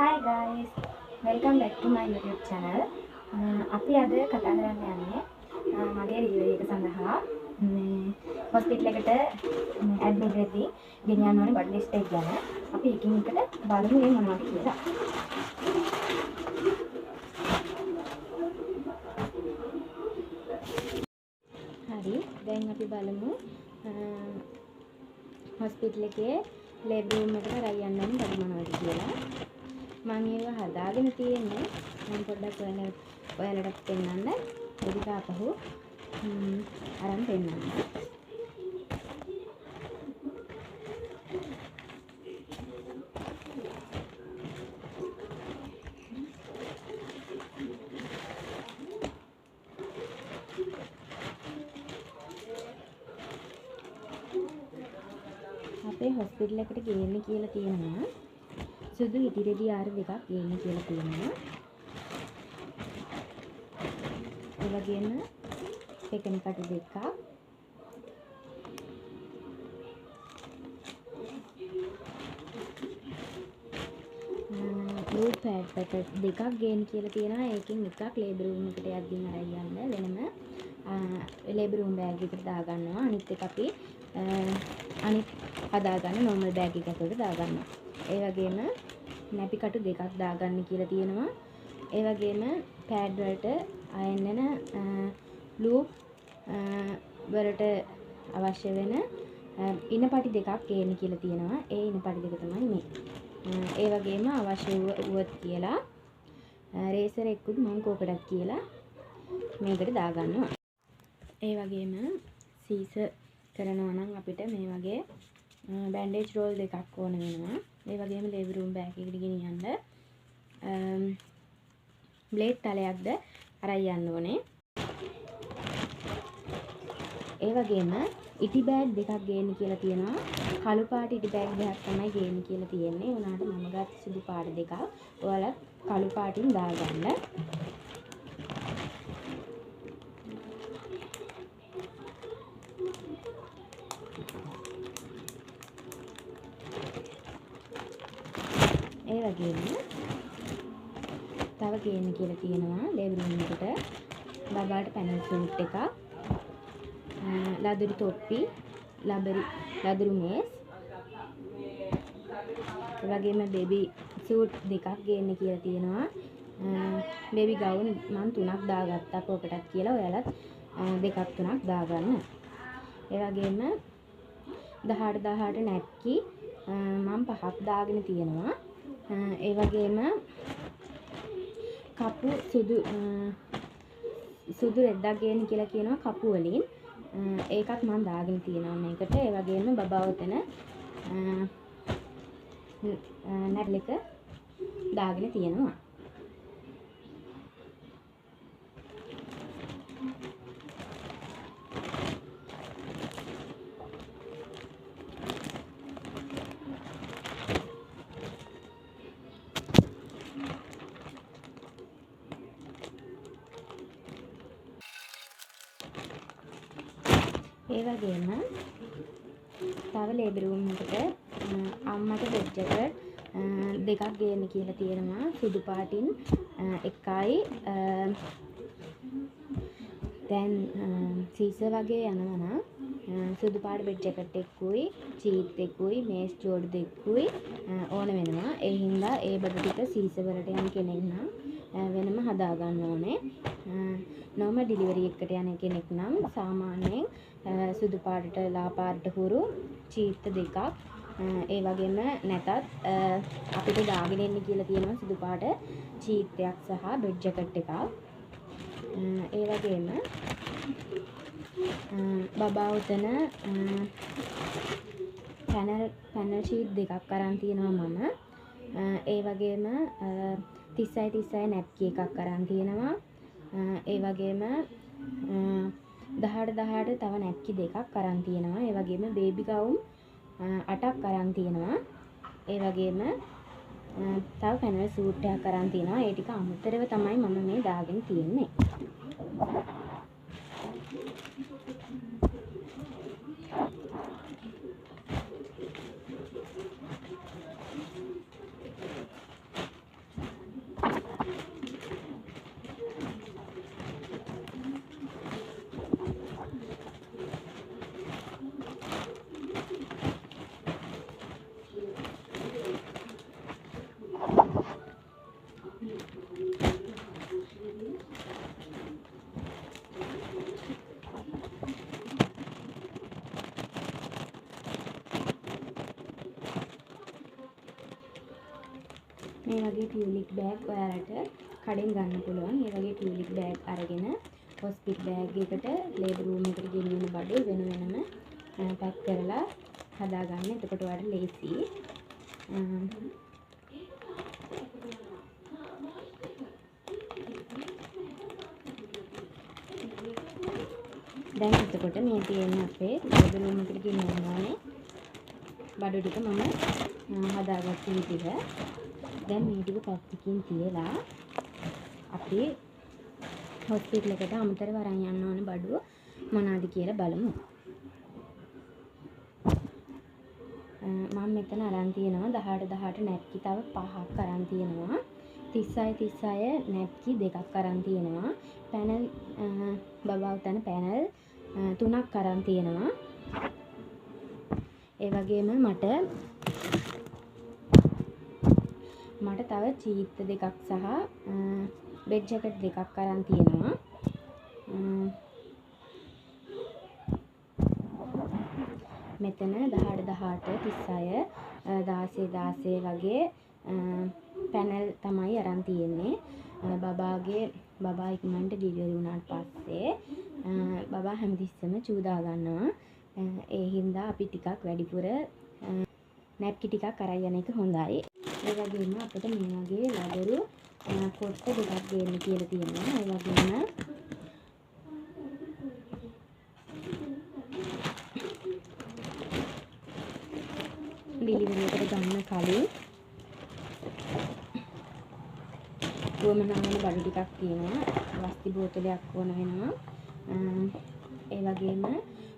Hi guys, welcome back to my YouTube channel. අපි අද කතා කරන්න යන්නේ මගේ ඩෙලිවරි එක සඳහා මේ හොස්පිටල් එකට ඇඩ්මිට් වෙද්දී ගෙනියන්න ඕනේ බඩු ලිස්ට් එක ගැන. අපි එකින් එකට බලමු මේ මොනවද කියලා. හරි, දැන් අපි බලමු හොස්පිටල් එකේ ලේබර් රූම් එකට අරන් යන්න ඕනේ බඩු මොනවද කියලා. මම ඒවා හදාගෙන තියෙන්නේ. මම පොඩ්ඩක් ඔයාලට පෙන්නන්න. ඒ ටික ආපහු අරන් පෙන්නන්න. අපේ හොස්පිටල් එකට ගේන්න කියලා තියෙනවා. සුදු ඉටි රෙදි ආර දෙකක් ගේන්න කියලා තියෙනවා. ඒ වගේම පෙකණි කටු දෙකක්, බ්ලූ පෑඩ් පැකට් දෙකක් ගේන්න කියලා තියෙනවා. ඒකෙන් එකක් ලේබර් රූම් එකට යද්දී අරන් යන්න වෙනම ලේබර් රූම් බෑග් එකට දාගන්නවා. අනිත් එක අපි අනිත් හදාගන්න නෝමල් බෑග් එක ඇතුළට දාගන්නවා. ඒ වගේම නැපි කටු දෙකක් දාගන්න කියලා තියෙනවා. ඒ වගේම පෑඩ් වලට අයන් වෙන ලූප් වලට අවශ්‍ය වෙන ඉනපටි දෙකක් ගේන්න කියලා තියෙනවා. ඒ ඉනපටි දෙක තමයි මේ. ඒ වගේම අවශ්‍ය වුවත් කියලා රේසර් එකකුත් මං කෝකටත් කියලා මේකට දාගන්නවා. ඒ වගේම සීස කරනවා නම් අපිට මේ වගේ බැන්ඩේජ් රෝල් දෙකක් ඕන වෙනවා. ඒ වගේම ලේබර් රූම් බෑග් එකට ගෙනියන්න බ්ලේඩ් තලයක්ද අරන් යන්න ඕනේ. ඒ වගේම ඉටි බෑග් දෙකක් ගේන්න කියලා තියෙනවා. කළු පාට ඉටි බෑග් දෙකක් තමයි ගේන්න කියලා තියෙන්නේ. ඒ වුණාට මම ගත්ත සුදු පාට දෙකක්. ඔයාලත් කළු පාටින් දාගන්න. ඒ වගේම තව ගේන්න කියලා තියෙනවා ලේබර් රූම් එකට බබාට පැනල් සූට් එකක්, ලදරු තොප්පි, ලදරු මේස්, ඒ වගේම බේබි සූට් දෙකක් ගේන්න කියලා තියෙනවා. බේබි ගවුන් මං තුනක් දාගත්තා පොකටත් කියලා. ඔයාලත් දෙකක් තුනක් දාගන්න. ඒ වගේම 18 18 නැප්කි මං පහක් දාගෙන තියෙනවා. ඒ වගේම කපු සුදු රෙද්දක් ගේන්න කියලා කියනවා කපු වලින්. ඒකත් මං දාගෙන තියෙනවා මේකට. ඒ වගේම බබා ඔතන නැප් එක දාගෙන තියෙනවා. ඒ වගේම තව ලේබර් රූම් එකට අම්මට බෙඩ් ජැකට් දෙකක් ගේන්න කියලා තියෙනවා. සුදු පාටින් එකයි. දැන් සීස වගේ යනවා නම් සුදු පාට බෙඩ් ජැකට් එකකුයි චීත් එකකුයි මේස් ජෝඩු දෙකකුයි ඕන වෙනවා. ඒ හින්දා ඒ බඩු ටික සීස වලට යන කෙනෙක් නම් වෙනම හදා ගන්න ඕනේ. නෝමල් ඩෙලිවරි එකට යන කෙනෙක් නම් සාමාන්‍යයෙන් සුදු පාටට ලා පාටට හුරු චීත්ත දෙකක්, ඒ වගේම නැතත් අපිට දාගෙන එන්න කියලා තියෙනවා සුදු පාට චීත්තයක් සහ බෙඩ් ජැකට් එකක්. ඒ වගේම බබා උතන පැනල් ෂීට් දෙකක් අරන් තියෙනවා මම. ඒ වගේම 30 30 නැප්කි එකක් අරන් තියෙනවා. ඒ වගේම 18 18 තව නැප්කි දෙකක් අරන් තියෙනවා. ඒ වගේම බේබි ගවුම් 8ක් අරන් තියෙනවා. ඒ වගේම තව පැනල් සූට් එකක් අරන් තියෙනවා. ඒ ටික අමතරව තමයි මම මේ දාගෙන තියෙන්නේ. මේ වගේ ටියුලික් බෑග් ඔයාලට කඩෙන් ගන්න පුළුවන්. ඒ වගේ ටියුලික් බෑග් අරගෙන හොස්පිටල් බෑග් එකට ලේබර් රූම් එකට ගෙනියන බඩු වෙන වෙනම පැක් කරලා හදාගන්න. එතකොට ඔයාලට ලේසි. දැන් එතකොට මේ තියෙන්නේ අපේ ලේබර් රූම් එකට ගෙනියන්න ඕනේ බඩු ටික මම හදාගත්ත විදිහ. දැන් මේ ටික පැත්තකින් තියලා අපි හොස්පිටල් එකට අමතරව අරන් යන්න ඕන බඩුව මොනවද කියලා බලමු. මම මෙතන අරන් තියෙනවා 18 18 නැප්කි තව 5ක් අරන් තියෙනවා. 36 36 නැප්කි දෙකක් අරන් තියෙනවා. පැනල් බබා උතන පැනල් 3ක් අරන් තියෙනවා. ඒ වගේම මට තව චීත්ත දෙකක් සහ බෙඩ් ජැකට් දෙකක් අරන් තියෙනවා. මෙතන 18 18 36 16 16 වගේ පැනල් තමයි අරන් තියෙන්නේ. බබා ඉක්මනට ඩිලිවරි වුණාට පස්සේ බබා හැමතිස්සෙම චූදා ගන්නවා. ඒ හින්දා අපි ටිකක් වැඩිපුර නැප්කි ටිකක් අරන් යන එක හොඳයි. ඒ වගේම අපිට මේ වගේ ලබරු කොට්ට දෙකක් ගේන්න කියලා තියෙනවා. ඒ වගේම ඩිලිවරි එකට ගන්න කලින් උවමනා වෙන බඩු ටිකක් තියෙනවා. වස්ති බෝතලයක් ඕන වෙනවා. ඒ වගේම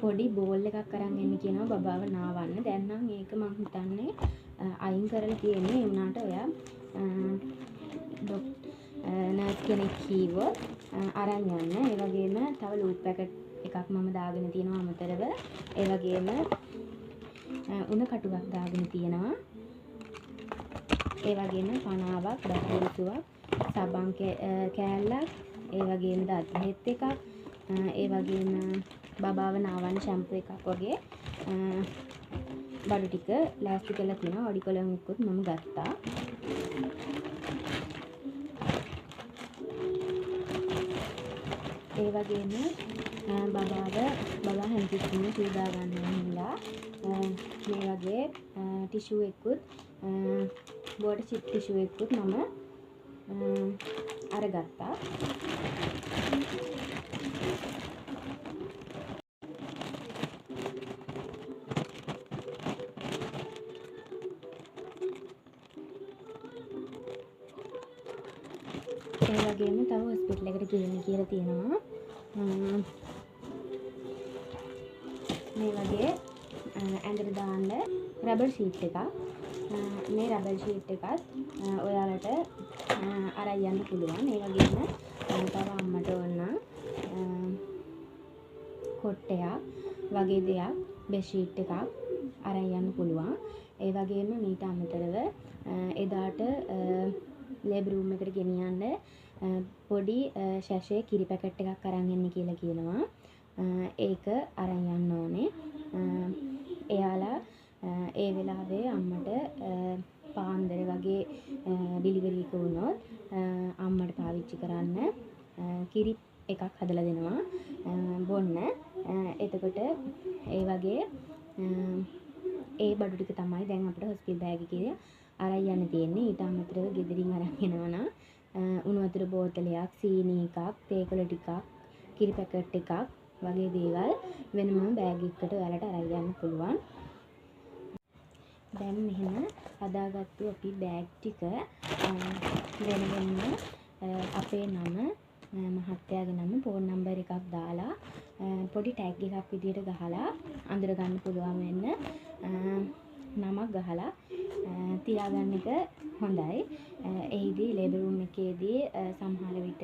පොඩි බෝල් එකක් අරන් එන්න කියනවා බබාව නාවන්න. දැන් නම් ඒක මං හිතන්නේ අයින් කරලා තියෙන්නේ. ඒ වුණාට ඔයා නර්ස් කෙනෙක් කීවොත් අරන් යන්න. ඒ වගේම තව ලූප් පැකට් එකක් මම දාගෙන තියෙනවා අමතරව. ඒ වගේම උණ කටුවක් දාගෙන තියෙනවා. ඒ වගේම පනාවක්, දත් බුරුසුවක්, සබන් කෑල්ලක්, ඒ වගේම දත් බෙහෙත් එකක්, ඒ වගේම බබාව නාවන්න ෂැම්පූ එකක් වගේ බඩු ටික ලෑස්ති කරලා තියෙනවා. ඔඩි කොලොන් එකකුත් මම ගත්තා. ඒ වගේම බබා හැමතිස්සෙම චූදා ගන්න හින්දා මේ වගේ ටිෂු එකකුත්, වෝටර් චිප් ටිෂු එකකුත් මම අරගත්තා. ඒ වගේම තව හොස්පිටල් එකට ගේන්න කියලා තියෙනවා. මේ වගේ ඇඳට දාන්න රබර් ෂීට් එකක්. මේ රබර් ෂීට් එකත් ඔයාලට අරන් යන්න පුළුවන්. ඒ වගේම තව අම්මට ඕන නම් කොට්ටයක් වගේ දෙයක්, බෙඩ් ෂීට් එකක් අරන් යන්න පුළුවන්. ඒ වගේම මීට අමතරව එදාට ලේබර් රූම් එකට ගෙනියන්න පොඩි ෂැෂේ කිරි පැකට් එකක් අරන් එන්න කියලා කියනවා. ඒක අරන් යන්න ඕනේ. එයාලා ඒ වෙලාවේ අම්මට පාන්දර වගේ ඩිලිවරි එක වුණොත් අම්මට පාවිච්චි කරන්න කිරි එකක් හදලා දෙනවා බොන්න. එතකොට ඒ වගේ ඒ බඩු ටික තමයි දැන් අපිට හොස්පිටල් බෑග් එකේ අරන් යන්න තියෙන්නේ. ඊට අමතරව ගෙදරින් අරන් එනවා නම් උණු වතුර බෝතලයක්, සීනි එකක්, තේකොළ ටිකක්, කිරි පැකට් එකක් වගේ දේවල් වෙනමම බෑග් එකකට ඔයාලට අරන් යන්න පුළුවන්. දැන් මෙහෙම හදාගත්තු අපි බෑග් ටික වෙන වෙනම අපේ නම, මහත්තයාගේ නම, ෆෝන් නම්බර් එකක් දාලා පොඩි ටැග් එකක් විදියට ගහලා අඳුර ගන්න පුළුවන් වෙන්න නමක් ගහලා තියාගන්න එක හොඳයි. එහිදී ලේබර් රූම් එකේදී සමහර විට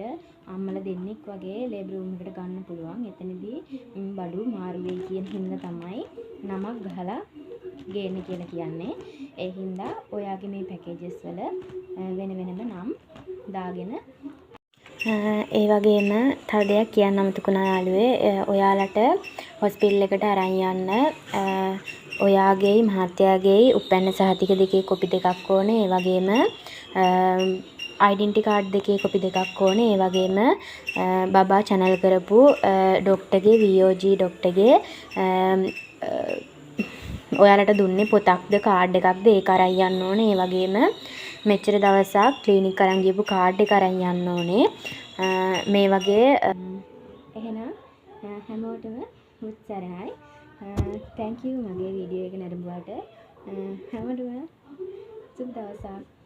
අම්මලා දෙන්නෙක් වගේ ලේබර් රූම් එකට ගන්න පුළුවන්. එතනදී බඩු මාරු වෙයි කියන හින්දා තමයි නමක් ගහලා ගේන්න කියලා කියන්නේ. ඒ හින්දා ඔයාගේ මේ පැකේජස් වල වෙන වෙනම නම් දාගෙන ඒ වගේම තව දෙයක් කියන්න අමතක වුණා යාළුවේ. ඔයාලට හොස්පිටල් එකට අරන් යන්න ඔයාගේයි මහත්තයාගේයි උපැන්න සහතික දෙකේ කොපි දෙකක් ඕනේ. ඒ වගේම අයිඩෙන්ටි කාඩ් දෙකේ කොපි දෙකක් ඕනේ. ඒ වගේම බබා චැනල් කරපු ඩොක්ටර්ගේ, VOG ඩොක්ටර්ගේ ඔයාලට දුන්නේ පොතක්ද කාඩ් එකක්ද ඒක අරන් යන්න ඕනේ. ඒ වගේම මෙච්චර දවසක් ක්ලිනික් අරන් ගියපු කාඩ් එක අරන් යන්න ඕනේ. මේ වගේ. එහෙනම් හැමෝටම බුදු සරණයි. Thank you මගේ වීඩියෝ එක නැරඹුවට. හැමෝටම සුබ දවසක්.